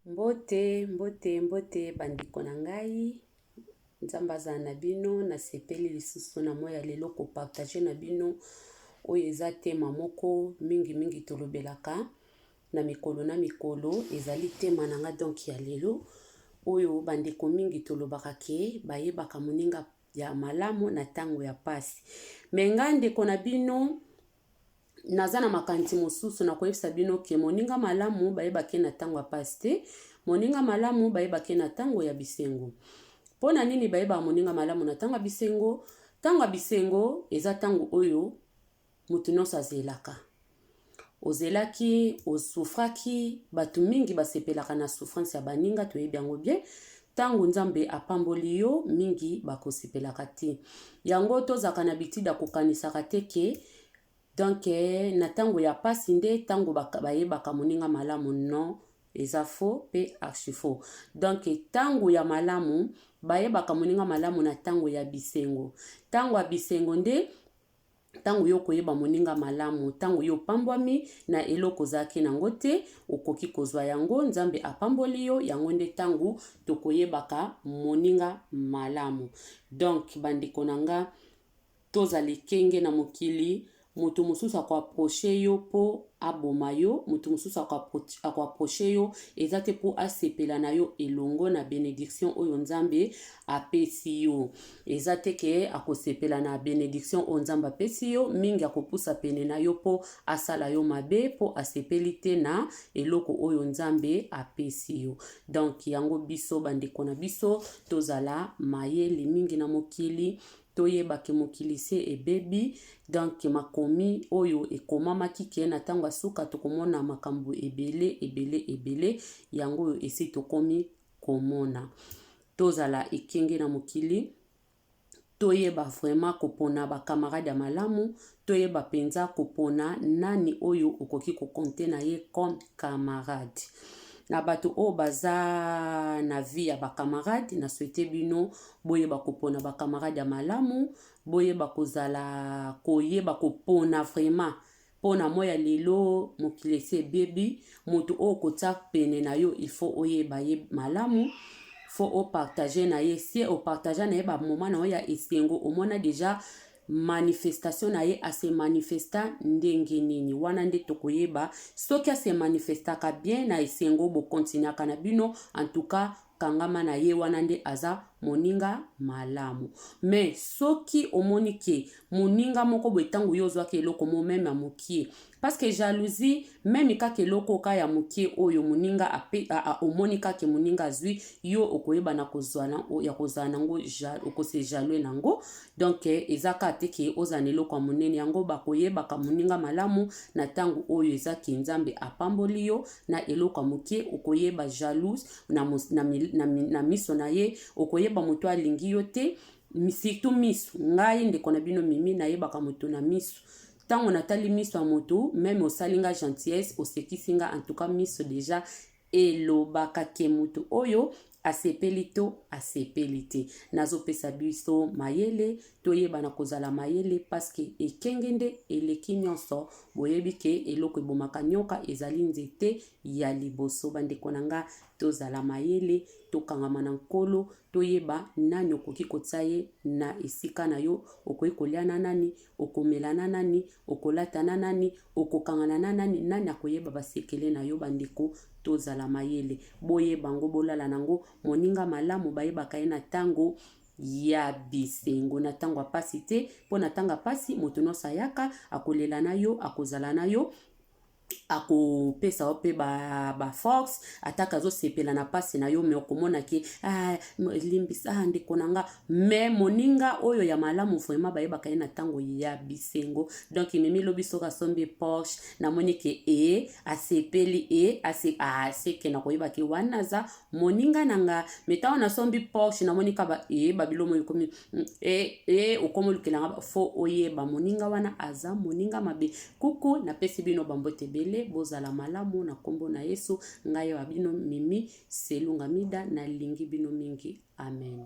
Mbote, mbote, mbote bandeko na ngai. Nzambe azala na bino. Nasepeli lisusu na moi ya lelo kopartage na bino oyo eza tema moko mingimingi tolobelaka na mikolo na mikolo. Ezali tema na nga donc ya lelo oyo bandeko mingi tolobaka ke bayebaka moninga ya malamu na ntango ya pasi. Me ngai ndeko na bino naza na makanisi mosusu na koyebisa bino ke moninga malamu bayebake na ntango ya pasi te, moninga malamu bayebake na ntango ya bisengo. Mpo na nini bayebaka moninga malamu na ntango ya bisengo? Ntango ya bisengo eza ntango oyo moto nyonso azelaka. Ozelaki, osufraki, bato mingi basepelaka na souffrance ya baninga, toyebi yango bien. Ntango Nzambe apamboli yo, mingi bakosepelaka te. Yango tozalaka na bitide ya kokanisaka te ke donc na ntango ya pasi nde ntango bayebaka moninga malamu. Non, eza faux pe archi faux. Donc ntango ya malamu bayebaka moninga malamu na ntango ya bisengo. Ntango ya bisengo nde ntango yo okoyeba moninga malamu, ntango yo opambwami na eloko ozalaki nango te, okoki kozwa yango, Nzambe apamboli yo, yango nde ntango tokoyebaka moninga malamu. Donc bandeko na nga, tozala ekenge na mokili. Moto mosusu akoapproche yo mpo aboma yo, moto mosusu akoapproche yo eza te mpo asepela na yo elongo na benediction oyo Nzambe apesi yo. Eza te ke akosepela na benediction oyo Nzambe apesi yo, mingi akopusa pene na yo mpo asala yo mabe, mpo asepeli te na eloko oyo Nzambe apesi yo. Donc yango biso bandeko na biso tozala mayele mingi na mokili, toyeba ke mokili se ebebi. Donc makomi oyo ekomamaki ke na ntango ya suka tokomona makambo ebele ebele ebele, yango oyo esi tokomi komona. Tozala ekenge na mokili, toyeba vraiment kopona bakamarade ya malamu, toyeba mpenza kopona nani oyo okoki kokonte na ye comme camarade. Na bato oyo baza na vie ya bakamarade, na souhaite bino boyeba kopona bakamarade ya malamu, boyeba kozala koyeba kopona vraiment. Mpo na moi ya lelo mokili esi ebebi, moto oyo okotia pene na yo il faut oyeba ye malamu, faut opartage na ye. Si opartage na ye bamoment na yo ya esengo, omona deja manifestation na ye, ase manifesta ndenge nini, wana nde tokoyeba soki ase manifestaka bien na esengo, bokontinuaka na bino. En tout cas kangama na ye, wana nde aza moninga malamu. Mais soki omoni ke moninga moko boye, ntango yo ozwaki eloko mo meme ya mokie, parce que jalousie meme kaka eloko ka ya mokie oyo moninga ape, omoni kaka moninga azwi, yo okoyeba na kozwa ya kozala nango, okose jaloux nango. Donc eza kaka te ke ozala na eloko ya monene, yango bakoyebaka moninga malamu na ntango oyo eza ke Nzambe apamboli yo na eloko ya mokie, okoyeba jalouse na miso na ye, okoyeba moto alingi yo te. Surtout miso. Ngai ndeko na bino Mimi, nayebaka moto na miso. Ntango natali miso ya moto, meme osali nga gentillesse, osekisi nga, en tout cas miso deja elobaka ke moto oyo asepeli to asepeli te. Nazopesa biso mayele, toyeba na kozala mayele, paske ekenge nde eleki nyonso. Boyebi ke eloko ebomaka nyoka ezali nzete ya liboso. Bandeko na nga, tozala mayele, tokangama na Nkolo, toyeba nani okoki kotia ye na esika na yo, okoki kolia na nani, okomela na nani, okolata na nani, okokangana na nani, nani akoyeba basekele na yo. Bandeko, tozala mayele, boyeba yango, bolala nango. Moninga malamu bayebaka ye na ntango ya bisengo, na ntango ya pasi te. Mpo na ntango ya pasi, moto nyonso ayaka, akolela na yo, akozala na yo, akopesa yo mpe baforce, ba ataka azosepela na pasi na yo, me okomona ke ah, limbisa, ah, ndeko na nga. Me moninga oyo ya malamu vraiment bayebaka ye na ntango ya bisengo. Donc Mimi lobi soki asombi Porsche, namoni ke e asepeli e ase, ah, seke nakoyeba ke wana aza moninga na nga. Me ntango nasombi Porsche, namoni kaka e babilomo ekomi e, e okoma olukelanga, fo oyeba moninga wana aza moninga mabe. Kuku, napesi bino bambote ebele, bozala malamu na nkombo na Yesu. Ngai wa bino Mimi Selunga Mida, nalingi bino mingi. Amen.